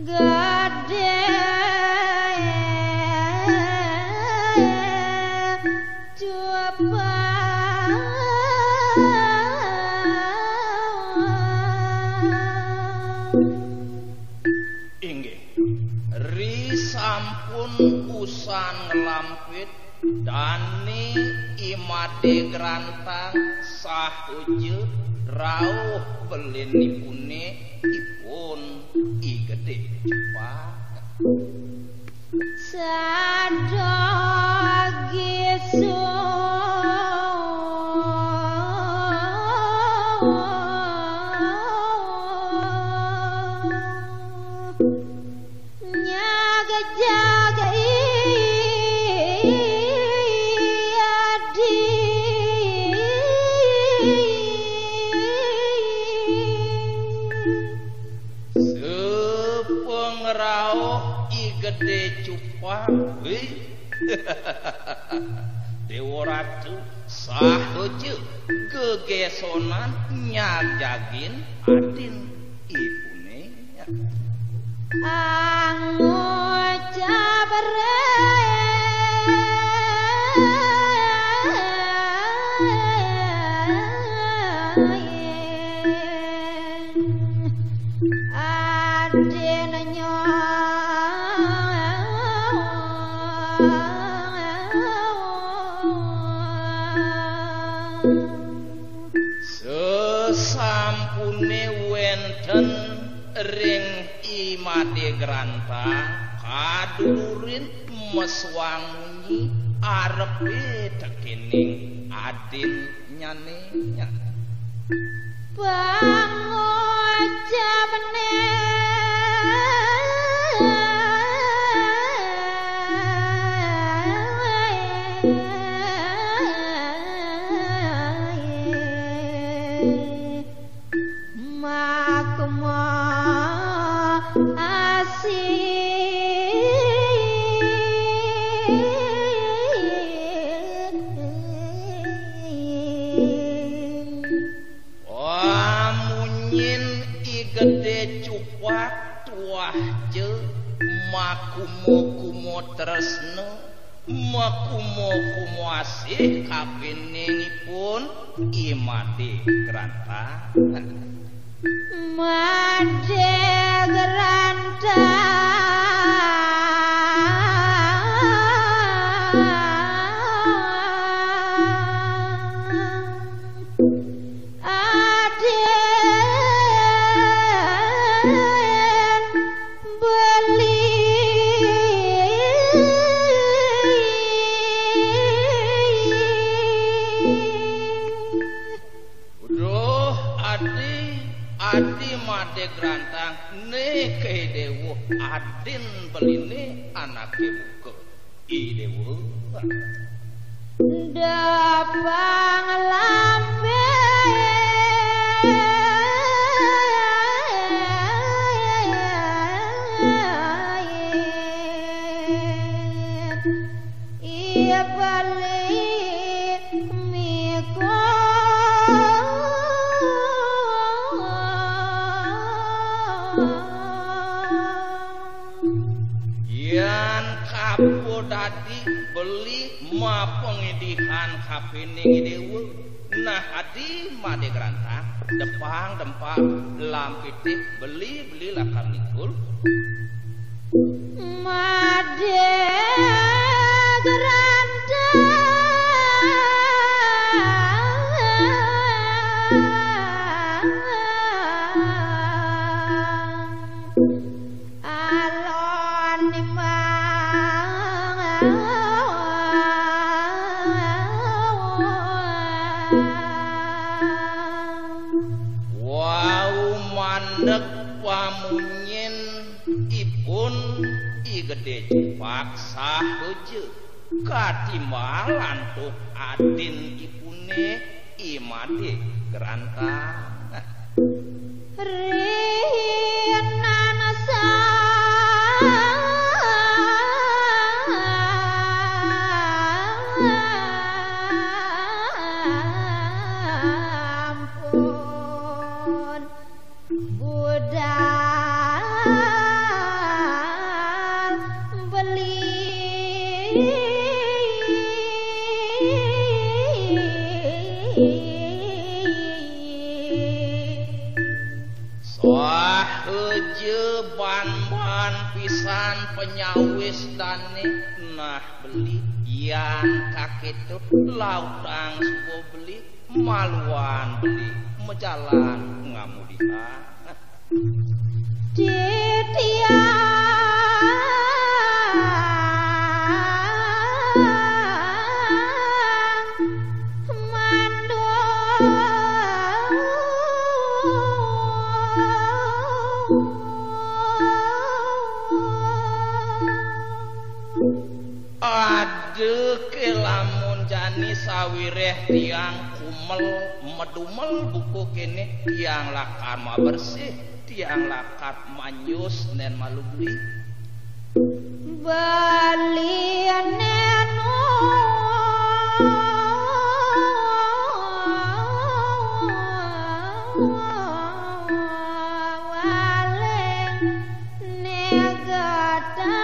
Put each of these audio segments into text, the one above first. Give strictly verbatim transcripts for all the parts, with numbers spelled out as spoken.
Gedé coba. Inggih, ri sampun usan nglampit, dane I Made Grantang saha ja rauh belinipune ipun I Gede Cupak. Sadog isu nyagejag adi. Sepengrauh I Gede Cupak, wih. Dewa Ratu, saha ja gegesonan nyajagin adin ipune. Angucap ring adin nyong. Sesampune wenten ring I Made Grantang, kadulurin mesuang munyi arepe tekening adinnyane. Pangucapne makma asih. Wah, munyin I Gede Cupak tuah ja makumo-kumo tresna, makumo-kumo asih kapining ipun I Made Grantang. Made Grantang. Aden beli. Duh, adi, adi Made Grantang, niki Dewa, adin beline anake buka. I Dewa. Dapang lambe. Iya bali miko. Yan kapo dadi beli mapangidihan kapining Dewa. Nah, adi Made Grantang, depang, dempang, lampitih, beli, beli lakar ningkul. Made Grantang. Alon nimang. Wau mandeg pamunyin ipun I Gedé Cupak sahaja katimbal antuk adin ipuné I Madé Grantang. Rinan sampun budal beli. Sahaja ban-ban pisan panyawis dané, nah beli, yan kakéto lautang suba beli, maluan beli majalan ngamudihan. Titiang mandul. Ada ké lamun jani sawiréh tiang kumel madumel buka kéné, tiang lakar mabersih, tiang lakar manjus nén malu beli. Beli nén waling. Negata.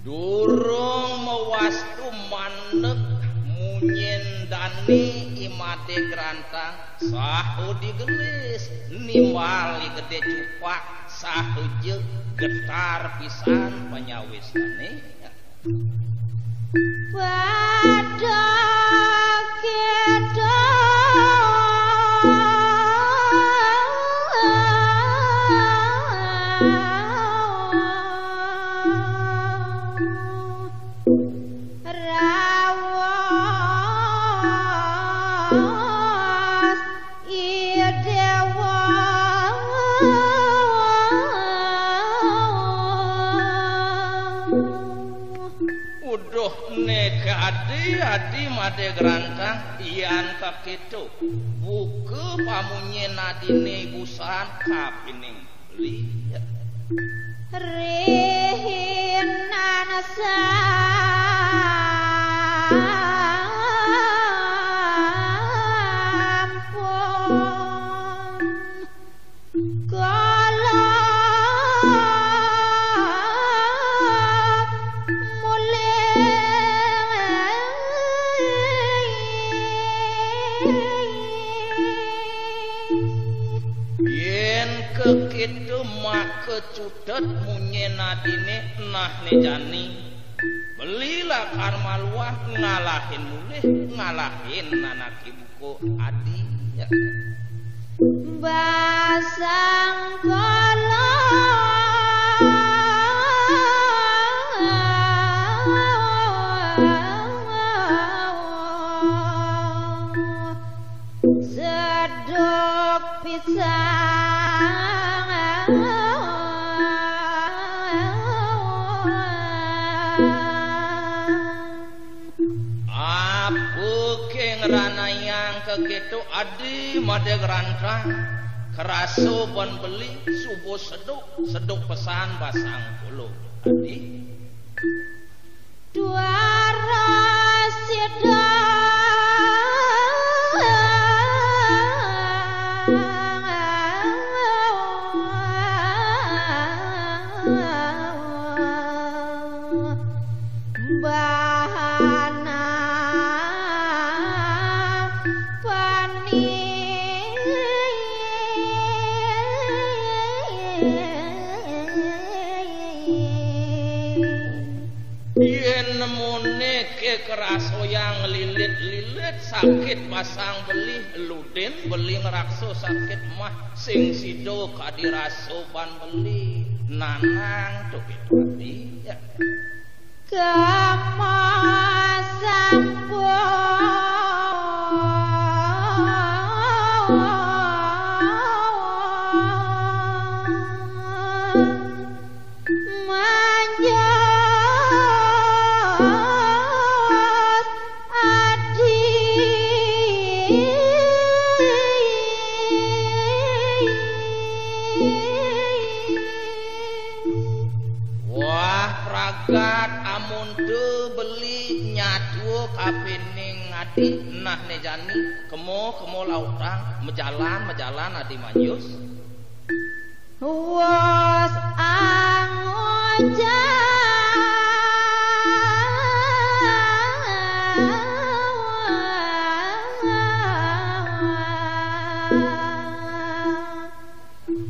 Durung mawastu mandeg munyin dané I Madé Grantang, saha digelis nimbal I Gedé Cupak, sahaja getar pisan panyawis dané. Pada kéto raos I Déwa. Uduh né adi-adi Madé Grantang, yan kakéto. Buka pamunyin adiné busan kapining beli. Rihinan sampun kala mulih. Yén kakéto maka cutet munyin adiné, nah né jani. Beli lakar maluah ngalahin mulih, ngalahin anaké buka adi. Basang kala seduk pisang. Apa ké ngranayang kakéto adi Madé Grantang, karasa ban beli suba seduk, seduk pesan basang kala. Adi. Duara sida bahana pani. Yén nemuné ké karasayang lilit-lilit sakit basang beli, ludin beli ngraksa sakit mah sing sida kadi rasa ban beli nanang to ati. Kama sampun Kemo, kemo lautang, majalan, majalan, adi manjus. Wos angujan.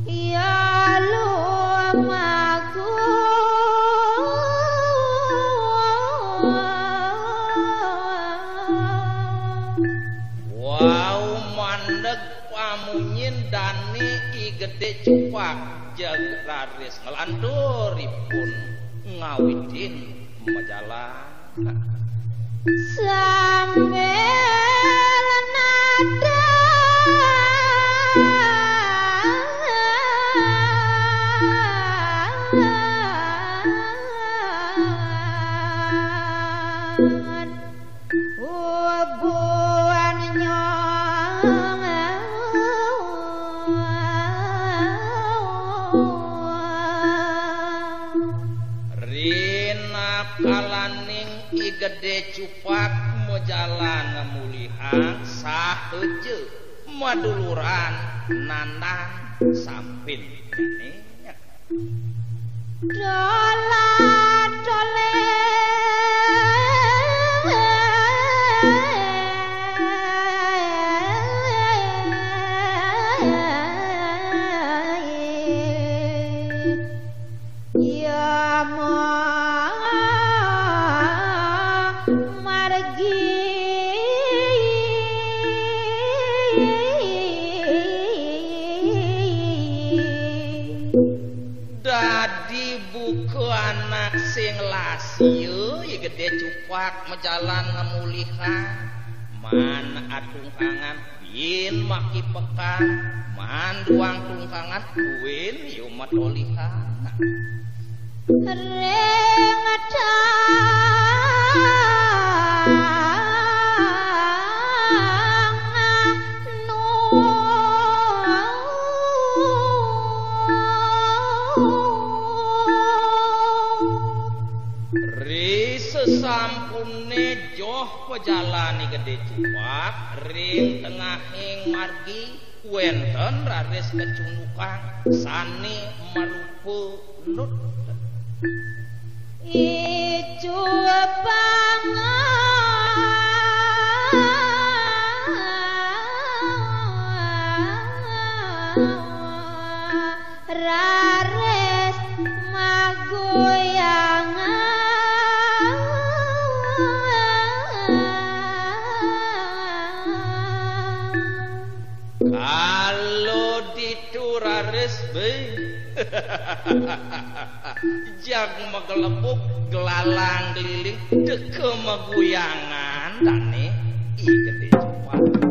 Ya lumaku. Wau mandeg pamunyin dane I Gede Cupak, jeg raris nglantur ipun ngawitin majalan. Sambil nadang. Ubuan nyong. Rinakalaning I Gede Cupak majalan ngamulihang sahaja maduluran nandang sampin. Dolat-dolit. Ya ma-, margi. Dadi buka anak sing lasya, I Gede Cupak majalan ngamulihang. Man atungkangan buin makipekan, man duang tungkangan buin ya matolihan. Ring tanganu. Ri sesampune joh pajalan I Gede Cupak ring tengahing margi, wenten raris kacundukang sane marupa nut. Icupang raris magoyang. Kala ditu raris be. Jag magelebug glalang gliling teka magoyangan dane I Gede Cupak.